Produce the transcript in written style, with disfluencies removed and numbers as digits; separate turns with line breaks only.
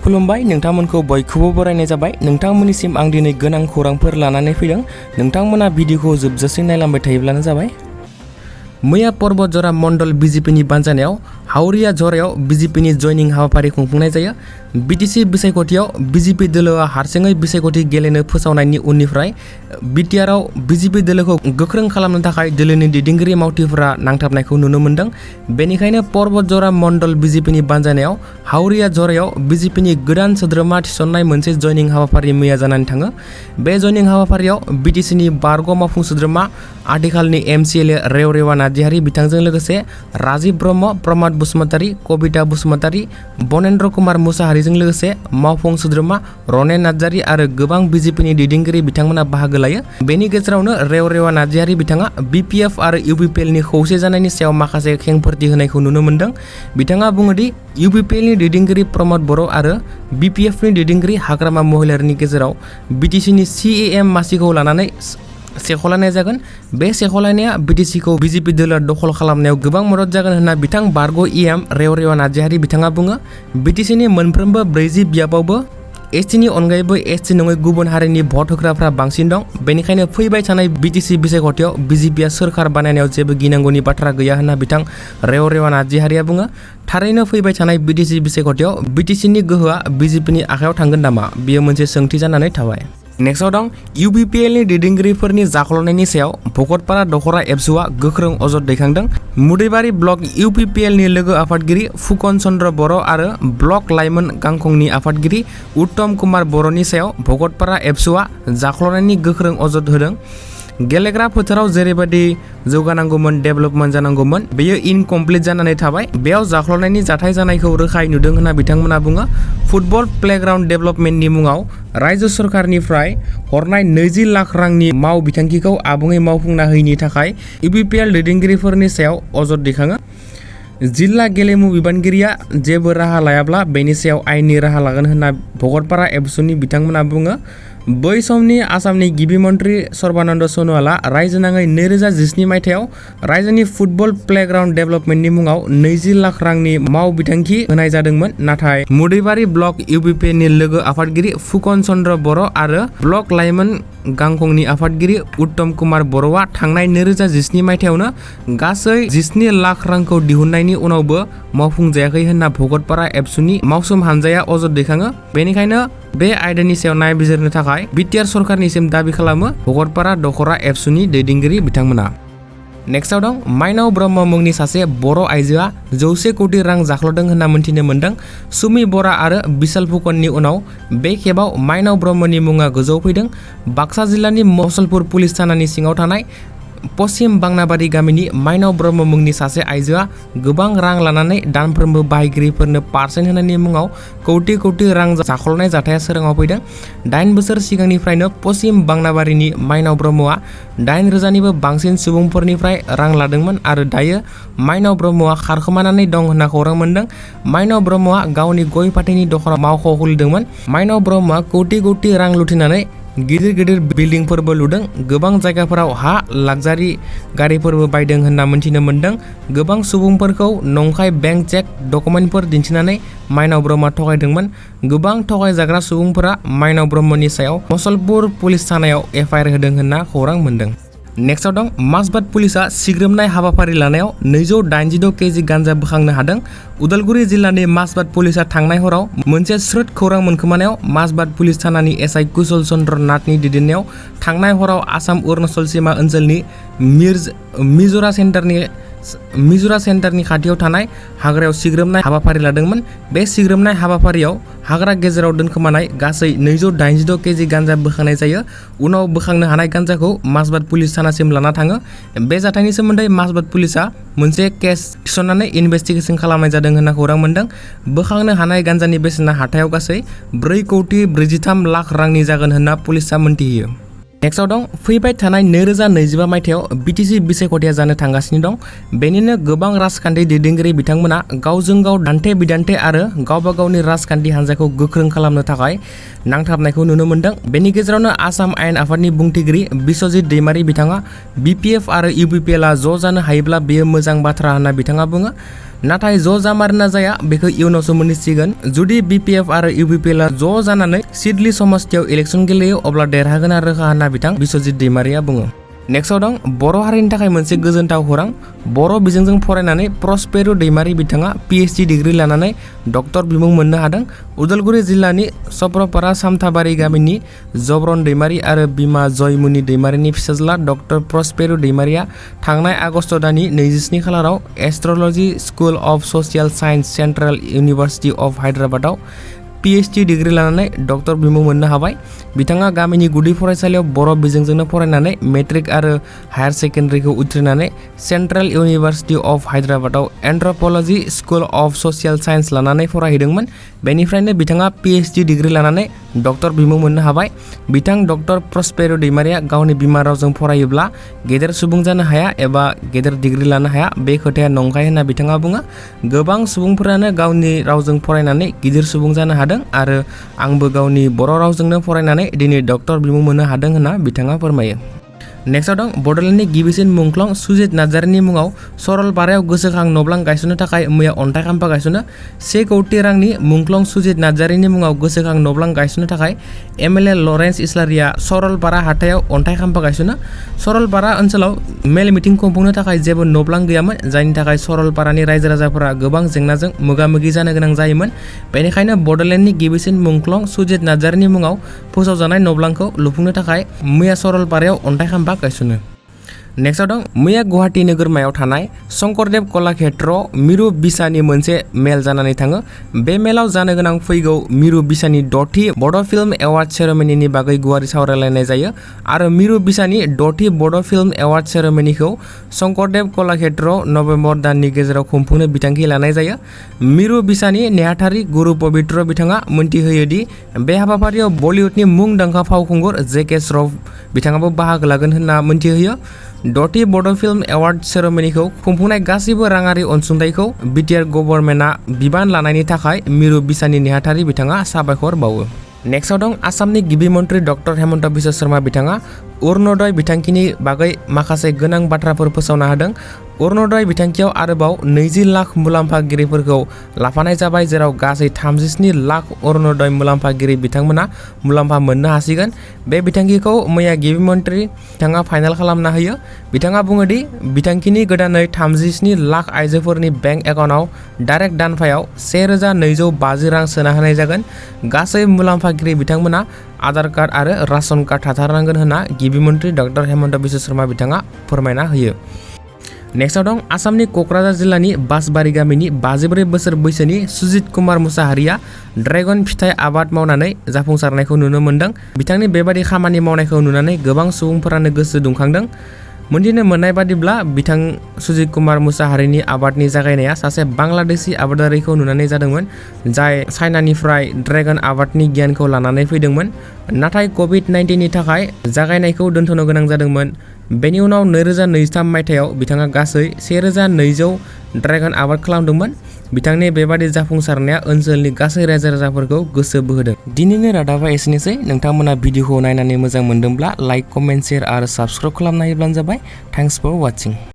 खुलुमबाय नोंथांमोनखौ बयखौबो बरायनाय जाबाय। नोंथांमोननिसिम आं दिनै गोनां खौरांफोर लानानै फैदों। नोंथांमोना भिडिअखौ जोबजासिम नायलांबाय थायोब्लानो जाबाय। मैया पर्बत जरा मण्डल बीजेपीनि बानजायनायाव हावरिया जरायाव बीजेपीनि जयनिं हाबाफारि खुंफुंनाय जायो। बीटीसी बिसायख'थियाव बीजेपी दोलोआ हारसिङै बिसायख'थि गेलेनो फोसावनायनि उननिफ्राय बीटीआरआव बीजेपी दोलोखौ गोख्रों खालामनो थाखाय दोलोनि दैदेनगिरि मावथिफोरा नांथाबनायखौ नुनो मोन्दों। बेनिखायनो पर्बत जरा मण्डल बीजेपीनि बानजायनायाव हावरिया जरायाव बीजेपीनि गोदान सोद्रोमा थिसननाय मोनसे जयनिं हाबाफारि मैया जानानै थाङो। बे जयनिं हाबाफारियाव बीटीसीनि बारग' मावफुं सोद्रोमा आथिखालनि एमसीएलए रेवरेवा नार्जारि बिथांजों लोगोसे राजीव ब्रह्म, प्रमाद बसुमतारी, कबिता बसुमतारी, बनेन्द्र कुमार मुसाहारिजों लोगोसे मावफुं सोद्रोमा रनेन नार्जारि आरो गोबां बीजेपीनि दैदेनगिरि बिथांमोना बाहागो लायो। बेनि गेजेरावनो रेवरेवा नार्जारि बिथाङा बीपीएफ आरो यूपीपीएलनि खौसे जानायनि सायाव माखासे खेंफोरथि होनायखौ नुनो मोन्दों। बिथाङा बुङोदि यूपीपीएलनि दैदेनगिरि प्रमद बर' आरो बीपीएफनि दैदेनगिरि हाग्रामा महिलारीनि गेजेराव बीटीसीनि CEM मासिखौ लानानै सेख'लायनाय जागोन। बे सेख'लायनाया बीटीसीखौ बीजेपी दोलोआ दखल खालामनायाव गोबां मदद जागोन होनना बिथां बारग' EM रेवरेवा नार्जारि बिथाङा बुङो। बीटीसीनि मोनफ्रोमबो 40 बियाबावबो एसटीनि अनगायैबो एसटी नङै गुबुन हारिनि भट होग्राफ्रा बांसिन दं। बेनिखायनो फैबाय थानाय बीटीसी बिसायख'थियाव बीजेपीआ सोरखार बानायनायाव जेबो गिनांगौनि बाथ्रा गैया होनना बिथां रेवरेवा नार्जारिया बुङो। थारैनो फैबाय थानाय बीटीसी बिसायख'थियाव बीटीसीनि गोहोआ बीजेपीनि आखायाव थांगोन नामा? बेयो मोनसे सोंथि जानानै थाबाय। नेक्स्टआव दं यूपीपीएलनि दैदेनगिरिफोरनि जाख्ल'नायनि सायाव भकतपारा दखरा एबसुआ गोख्रों अजद दैखांदों। मुदैबारि ब्लक यूपीपीएलनि लोगो आफादगिरि फुकन चन्द्र बर' आरो ब्लक लाइमोन गांखंनि आफादगिरि उत्तम कुमार बर'नि सायाव भकतपारा एबसुआ जाख्ल'नायनि गोख्रों अजद होदों। गेलेग्रा फोथाराव जेरैबायदि जौगानांगौमोन, डेभेलपमेन्ट जानांगौमोन, बेयो इनकमप्लिट जानानै थाबाय। बेयाव जाख्ल'नायनि जाथाय जानायखौ रोखायै नुदों होनना बिथांमोना बुङो। फुटबल प्लेग्राउन्ड डेभेलपमेन्टनि मुङाव रायजो सरकारनिफ्राय हरनाय 20 लाख रांनि माव बिथांखिखौ आबुङै मावफुंना होयैनि थाखाय यूपीपीएल दैदेनगिरिफोरनि सायाव अजद दैखाङो। जिल्ला गेलेमु बिबानगिरिया जेबो राहा लायाब्ला बेनि सायाव आयेननि राहा लागोन होनना भकतपारा एबसुनि बिथांमोना बुङो। बै समनि आसामनि गिबि मन्त्रि सर्बानन्द सन'वालआ रायजोनाङै 2017 मायथाइयाव रायजोनि फुटबल प्लेग्राउन्ड डेभेलपमेन्टनि मुङाव 20 लाख रांनि माव बिथांखि होनाय जादोंमोन। नाथाय मुदैबारि ब्लक यूपीपीएलनि लोगो आफादगिरि फुकन चन्द्र बर' आरो ब्लक लाइमोन गांखंनि आफादगिरि उत्तम कुमार बर'आ थांनाय 2017 मायथाइयावनो गासै 17 लाख रांखौ दिहुननायनि उनावबो मावफुंजायाखै होनना भकतपारा एबसुनि मावसोम हानजाया अजद दैखाङो। बेनिखायनो बे आयदानि सायाव नायबिजिरनो थाखाय बीटीआर सरकारनिसिम दाबि खालामो भकतपारा दखरा एबसुनि दैदेनगिरि बिथांमोना। नेक्स्टआव दं माइनाव ब्रह्म मुंनि सासे बर' आइजोआ 100 कोटि रां जाख्ल'दों होनना मोन्थिनो मोन्दों। सुमि बरा आरो बिशाल फुकननि उनाव बे खेबाव माइनाव ब्रह्मनि मुङा गोजौआव फैदों। बाक्सा जिल्लानि मसलपुर पुलिस थानानि सिङाव थानाय पश्चिम बांनाबारि गामिनि माइनाव ब्रह्म मुंनि सासे आइजोआ गोबां रां लानानै दानफ्रोमबो बाहायगिरिफोरनो पार्सेन्ट होनायनि मुङाव कौटि कौटि रां जाख्ल'नाय जाथाया सोराङाव फैदों। 8 बोसोर सिगांनिफ्रायनो पश्चिम बांनाबारिनि माइनाव ब्रह्मआ 8,000निबो बांसिन सुबुंफोरनिफ्राय रां लादोंमोन आरो दायो माइनाव ब्रह्मआ खारखोमानानै दं होनना खौरां मोन्दों। माइनाव ब्रह्मआ गावनि गय फाथैनि दखानाव मावख' खुलिदोंमोन। माइनाव ब्रह्मआ कौटि कौटि रां लुथिनानै गिदिर गिदिर बिल्डिंफोरबो लुदों। गोबां जायगाफोराव हा लाक्जारि गारिफोरबो बायदों होनना मोन्थिनो मोन्दों। गोबां सुबुंफोरखौ नंखाय बेंक चेक डकुमेन्टफोर दिन्थिनानै माइनाव ब्रह्मआ थगायदोंमोन। गोबां थगायजाग्रा सुबुंफोरा माइनाव ब्रह्मनि सायाव मसलपुर पुलिस थानायाव FIR होदों होनना खौरां मोन्दों। नेक्स्टआव दं माजबाद पुलिसआ सिग्रोमनाय हाबाफारि लानायाव 286 केजि गान्जा बोखांनो हादों। उदालगुरि जिल्लानि माजबाद पुलिसआ थांनाय हराव मोनसे स्रोद खौरां मोनखोमानायाव माजबाद पुलिस थानानि SI कुशल चन्द्र नाथनि दैदेननायाव थांनाय हराव आसाम अरुणाचल सीमा ओनसोलनि मिजुरा सेन्टारनि खाथियाव थानाय हाग्रायाव सिग्रोमनाय हाबाफारि लादोंमोन। बे सिग्रोमनाय हाबाफारियाव हाग्रा गेजेराव दोनखोमानाय गासै 286 केजि गान्जा बोखांनाय जायो। उनाव बोखांनो हानाय गान्जाखौ माजबाद पुलिस थानासिम लाना थाङो। बे जाथायनि सोमोन्दै माजबाद पुलिसआ मोनसे केस थिसननानै इनभेस्टिगेसन खालामनाय जादों होनना खौरां मोन्दों। बोखांनो हानाय गान्जानि बेसेना हाथायाव गासै 4 कौटि 43 लाख रांनि जागोन होनना पुलिसआ मोन्थिहोयो। नेक्स्टआव दं फैबाय थानाय 2025 मायथाइयाव बीटीसी बिसायख'थिया जानो थांगासिनो दं। बेनिनो गोबां राजखान्थि दैदेनगिरि बिथांमोना गावजों गाव दान्थे बिदान्थे आरो गावबा गावनि राजखान्थि हान्जाखौ गोख्रों खालामनो थाखाय नांथाबनायखौ नुनो मोन्दों। बेनि गेजेरावनो आसाम आयेन आफादनि बुंथिगिरि बिश्वजित दैमारी बिथाङा BPF आरो UPPLआ ज' जानो हायोब्ला बेयो मोजां बाथ्रा होनना बिथाङा बुङो। नाथाय ज' जामारना जाया बेखौ इयुनावसो मोनथिसिगोन। जुदि BPF आरो UPPL आ ज' जानानै सिडली समस्तियाव इलेक्सन गेलेयो अब्ला देरहागोना रोखा होनना बिथां बिश्वजित दैमारिया बुङो। नेक्स्टआव दं बर' हारिनि थाखाय मोनसे गोजोनथाव खौरां। बर' बिजोंजों फरायनानै प्रस्पेरु दैमारि बिथाङा PhD डिग्री लानानै डक्टर बिमुं मोननो हादों। उदालगुरि जिल्लानि सप्रपारा सामथाबारि गामिनि जब्रन दैमारि आरो बिमा जयमुनि दैमारिनि फिसाज्ला डक्टर प्रस्पेरु दैमारिया थांनाय आगस्ट दाननि 27 खालाराव astrology school of social science central university of हायद्राबादाव PhD डिग्री लानानै डक्टर बिमुं मोननो हाबाय। बिथाङा गामिनि गुदि फरायसालियाव बर' बिजोंजोंनो फरायनानै मेट्रिक आरो हायार सेकेन्डारिखौ उथ्रिनानै सेन्ट्रेल इउनिभार्सिटि अफ हायद्राबादाव anthropology school of social science लानानै फरायहैदोंमोन। बेनिफ्रायनो बिथाङा PhD डिग्री लानानै डक्टर बिमुं मोननो हाबाय। बिथां डक्टर प्रस्पेरु दैमारिया गावनि बिमा रावजों फरायोब्ला गेदेर सुबुं जानो हाया एबा गेदेर डिग्री लानो हाया बे खोथाया नंखाय होनना बिथाङा बुङो। गोबां सुबुंफोरानो गावनि रावजों फरायनानै गिदिर सुबुं जानो हादों आरो आंबो गावनि बर' रावजोंनो फरायनानै दिनै डक्टर बिमुं मोननो हादों होनना बिथाङा फोरमायो। नेक्स्टआव दं बड'लेण्डनि गिबिसिन मुंख्लं सुजित नार्जारिनि मुङाव सरलपारायाव गोसोखां न'ब्लां गायसननो थाखाय मैया अन्थाइ खाम्फा गायसनो। 1 कौटि रांनि मुंख्लं सुजित नार्जारिनि मुङाव गोसोखां न'ब्लां गायसननो थाखाय MLA लरेन्स इस्लारिया सरलपारा हाथायाव अन्थाइ खाम्फा गायसनो। सरलपारा ओनसोलाव मेल मिटिं खुंफुंनो थाखाय जेबो न'ब्लां गैयामोन, जायनि थाखाय सरलपारानि रायजो राजाफोरा गोबां जेंनाजों मोगा मोगि जानो गोनां जायोमोन। बेनिखायनो बड'लेण्डनि गिबिसिन मुंख्लं सुजित नार्जारिनि मुङाव फोसावजानाय न'ब्लांखौ लुफुंनो थाखाय मैया सरलपारायाव अन्थाइ खाम्फा गायसनो। नेक्स्टआव दं मैया गुवाहाटी नोगोरमायाव थानाय शंकरदेव कलाक्षेत्र मिरु बिसानि मोनसे मेल जानानै थाङो। बे मेलाव जानो गोनां फैगौ मिरु बिसानि 6थि बड' फिल्म एवार्ड सेरेमनिनि बागै गुवारै सावरायलायनाय जायो आरो मिरु बिसानि 6थि बड' फिल्म एवार्ड सेरेमनिखौ शंकरदेव कलाक्षेत्रआव नभेम्बर दाननि गेजेराव खुंफुंनो बिथांखि लानाय जायो। मिरु बिसानि नेहाथारि गुरु पबित्र बिथाङा मोनथिहोयो दि बे हाबाफारियाव बलिउडनि मुंदांखा फावखुंगुर जेके श्रफ बिथाङाबो बाहागो लागोन होनना मोनथिहोयो। 6थि बड' फिल्म एवार्ड सेरेमनिखौ खुंफुंनाय गासैबो राङारि अनसुंथाइखौ BTR गभर्नमेन्टआ बिबान लानायनि थाखाय मिरु बिसानि नेहाथारि बिथाङा साबायखर बावो। नेक्स्टआव दं आसामनि गिबि मन्त्रि डक्टर हेमन्त बिश्व शर्मा बिथाङा अरुणोदय बिथांखिनि बागै माखासे गोनां बाथ्राफोर फोसावना होदों। अरुणोदय बिथांखियाव आरोबाव 20 लाख मुलाम्फागिरिफोरखौ लाफानाय जाबाय, जेराव गासै 37 लाख अरुणोदय मुलाम्फागिरि बिथांमोना मुलाम्फा मोननो हासिगोन। बे बिथांखिखौ मैया गिबि मन्त्रि बिथाङा फाइनाल खालामना होयो। बिथाङा बुङो दि बिथांखिनि गोदानै 37 लाख आइजोफोरनि बेंक एकाउन्टआव डाइरेक्ट दानफायाव 1250 रां सोना होनाय जागोन। गासै मुलाम्फागिरि बिथांमोना आधार कार्ड आरो राशन कार्ड थाथारनांगोन होनना गिबि मन्त्रि डक्टर हेमन्त बिश्व शर्मा बिथाङा फोरमायना होयो। नेक्स्टआव दं आसामनि क'क्राझार जिल्लानि बासबारि गामिनि 54 बोसोर बैसोनि सुजित कुमार मुसाहारिया ड्रेगन फिथाइ आबाद मावनानै जाफुंसारनायखौ नुनो मोन्दों। बिथांनि बेबादि खामानि मावनायखौ नुनानै गोबां सुबुंफोरानो गोसो दुंखांदों। मोनथिनो मोननाय बादिब्ला बिथां सुजित कुमार मुसाहारिनि आबादनि जागायनाया सासे बांलादेशी आबादारिखौ नुनानै जादोंमोन, जाय चाइनानिफ्राय ड्रेगन आबादनि गियानखौ लानानै फैदोंमोन। नाथाय COVID-19नि थाखाय जागायनायखौ दोनथ'नो गोनां जादोंमोन। बेनि उनाव 2023 मायथाइयाव बिथाङा गासै 1200 ड्रेगन आबाद खालामदोंमोन। बिथांनि बेबादि जाफुंसारनाया ओनसोलनि गासै रायजो राजाफोरखौ गोसो बोहोदों। दिनैनि रादाबा एसेनोसै। नोंथांमोना भिडिअखौ नायनानै मोजां मोनदोंब्ला लाइक, कमेन्ट, शेयार आरो साबस्क्राइब खालामना होब्लानो जाबाय। Thanks for वाचिं।